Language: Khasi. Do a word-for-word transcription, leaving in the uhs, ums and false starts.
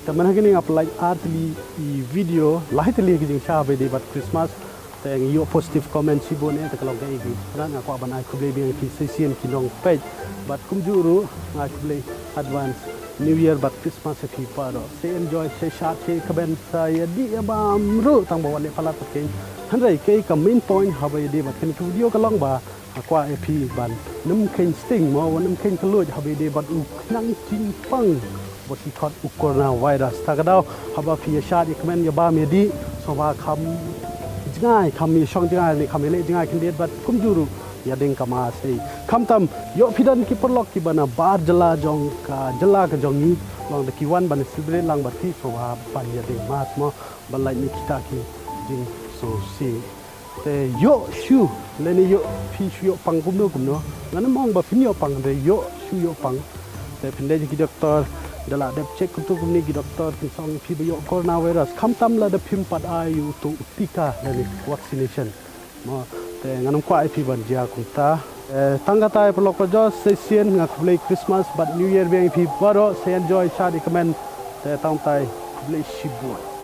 Te mynta kane nga pynlait ar tylli i video, lai tylli ki jingshah ba ïadei bad Christmas. Te ngi ïoh positive comment shibun eh, te ka long kaei kaba nga kwah ban ai khublei biang ïa phi shisien ki nongpeit. Bad kumjuh ruh nga ai khublei advance New Year bad Christmas ïa phi baroh. Sa enjoy, sa shad, sa kmen, sa ïadih ïabam ruh tang ba wat leh palat pat kein. Hynrei kaei ka main point haba ïadei bad kane ka video ka long ba nga kwah ïa phi ban nym kheiñ sting mo, ban nym kheiñ kylluid haba ïadei bad u khnang jingpang ba ki khot u coronavirus. Ta ka daw haba phi ïa shad ïa kmen ïabam ïadih, sngewbha kham jngai, kham ïa shong jngai ne kham ïa leh jngai khyndiat bad kumjuh ruh ïa deng ka mask. Khamtam ïoh phi don ki paralok kiba na bar jylla jong ka jylla ka jong ngi, long da ki wan ban celebrate lang bad phi, sngewbha ban ïa deng mask mo, ban lait na kita ki jingsngewsih. Te ïoh shu, lane ïoh phi shu ïoh pang kumno kumno. Ngan ym ong ba phin ïoh pang, te ïoh shu ïoh pang. Te phin leit ki doktor, da la dep check kumto kumne ki doktor kin sa ong ïa phi ba ïoh coronavirus. Khamtam lada phim pat ai uto u tika lane vaccination. Mo, te ngan ym kwah ïa phi ban jia kumta. Eh, tang katai paralok parajor, shisien nga khublei Christmas bad New Year biang ïa phi baroh, sa enjoy shad ïa kmen. Te tang katai khublei shibun.